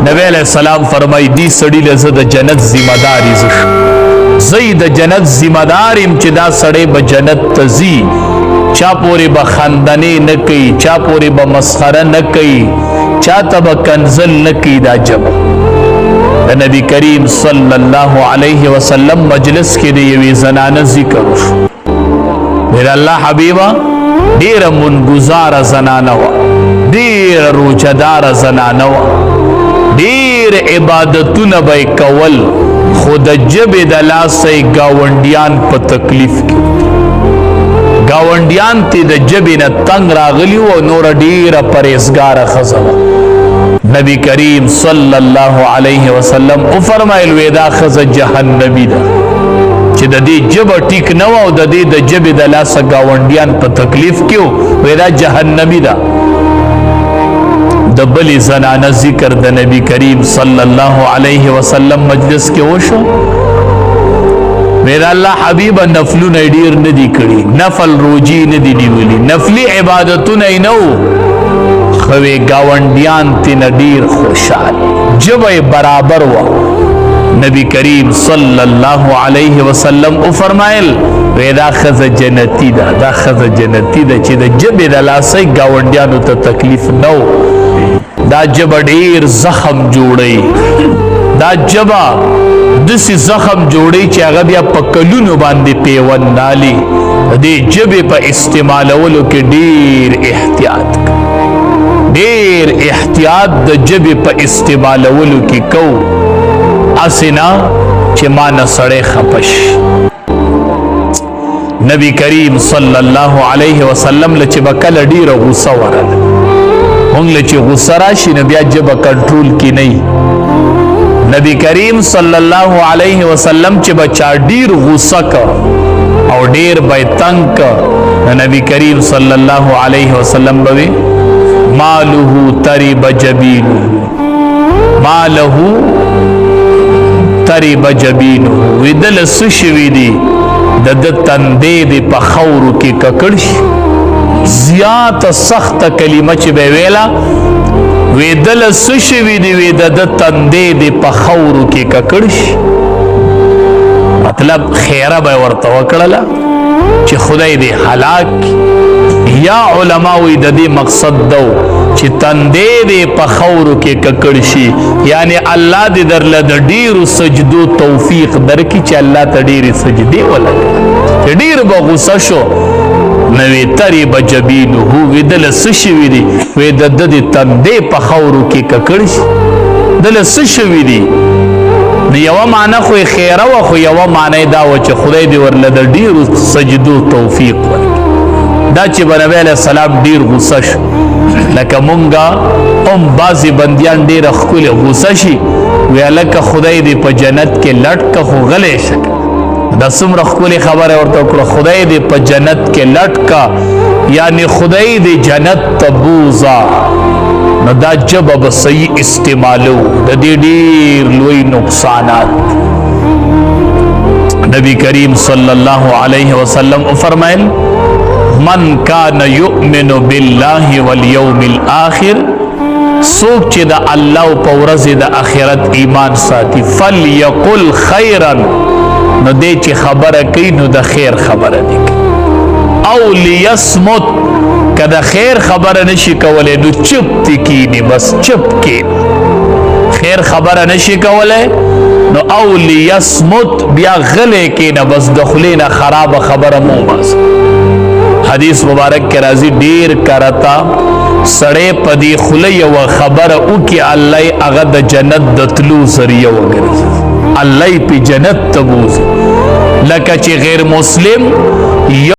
نبی علیہ السلام فرمای دی سړی له زه د جنت ذمہ داری زه شم، زه د جنت ذمہ دار یم چې دا سړی به جنت ته ځي، چا پورې به خندنې نه کوي، چا پورې به مسخره نه کوي، چا ته به کنزل نه کوي. دا ژبه د نبی کریم صلی الله علیه وسلم مجلس کې د یوې زنانه ذکر وشو. ویل الله حبیبه ډیره منګزاره زنانه وه، ډیره روچداره زنانه وه، ډیر عبادتونه به یې کول، خو د ژبې د لاسه یې ګاونډیان په تکلیف کې، ګاونډیان ته د ژبې نه تنګ راغلي وو، نوره ډیره پرهېزګاره ښځه وه. نبی کریم صلی الله علیه وسلم وفرمایل وی دا ښځه جهنمي ده چې د دې ژبه ټیک نه وه او د دې د ژبې د لاسه ګاونډیان په تکلیف کې وو، وی دا جهنمي ده. د بلې زنانه ذکر د نبی کریم صلی الله علیه وسلم مجلس کې وشو. ویل الله حبیب نفلونه ډیر نه دي کړي، نفل روجي نه دي نیولي، نفلي عبادتونه یې نه وو، خو ګاونډیان ترې ډیر خوشحال، ژبه یې برابر وه. نبی کریم صلی الله علیه وسلم وفرمایل وی دا ښځه جنتی ده، دا ښځه جنتی ده چې د ژبې د لاسه یې ګاونډیانو ته تکلیف نه و. دا ژبه ډیر زخم جوړوي، دا ژبه داسې زخم جوړوي چې هغه بیا په کلونو باندې پیوند نالي. د دې ژبې په استعمالولو کې ډیر احتیاط، ډیر احتیاط د ژبې په استعمالولو کې کو، هسې نه چې ما نه سړی خفه شي. نبی کریم صلی الله علیه وسلم له چې به کله ډیره غوسه ورله، مونږ له چې غوسه راشي نو بیا ژبه کنټرول کې نه. نبی کریم صلی الله علیه وسلم چې به چا ډیر غوسه که او ډیر به یې تنګ که، نو نبی کریم صلی الله علیه وسلم به وي ماله ترب جبینه، ماله ترب جبینه، وی دله څه شوي دي د ده تندې دې په خاورو کې ککړ شي. زیاته سخته کلمه چې به ویله، وی دله څه شوي دي، وی د ده تندې دې په خاورو کې ککړ شي. مطلب خیره به ورته وکړله چې خدای دې هلاک. یا علما وی د دې مقصد دو چې تندې دې په خاورو کې ککړ شي، یعنی الله دې درله د ډیرو سجدو توفیق درکړي چې الله ته ډېرې سجدې ولګوي. چې ډېر به غوسه شو نو وی ترب جبینه، وی دله څه شوي دي، وی د ده د تندې په خاورو کې ککړ شي، دله څه شوي دي. نو یوه معنی خو یې خیره وه، خو یوه معنی یې دا وه چې خدای دې ورله د ډېرو سجدو توفیق ورکړي. دا چې به نبی علیه السلام ډېر غوسه شو، لکه مونږه هم بعضې بندیان ډېره ښکلې غوسه شي، وی هلکه خدای دې په جنت کې لټ که خو غلی شه. دا څومره ښکلې خبره ورته وکړه، خدای دې په جنت کې لټ که، یعنی خدای دې جنت ته بوځه. نو دا ژبه به صحیح استعمالو، د دې ډېر لوی نقصانات. نبی کریم صلی الله علیه وسلم وفرمایل من کان یؤمن بالله والیوم الاخر، څوک چې د الله په ورځې د آخرت ایمان ساتي، فلیقل خیرا، نو دې چې خبره کوي نو د خیر خبره دی کوي، او لیصمت، که د خیر خبره نشي کولی نو چپ دې کینی، بس چپ کینی. خیر خبره نشي کولی نو او لیصمت، بیا غلی کینه، بس د خولې نه خرابه خبره مو وباسه. حدیث مبارک کې راځي ډیر کرتا سړی په دې خوله یوه خبره وکړي، الله یې هغه د جنت د تلو ذریعه وګرځي، الله یې په جنت ته بوځي. لکه چې غیر مسلم یو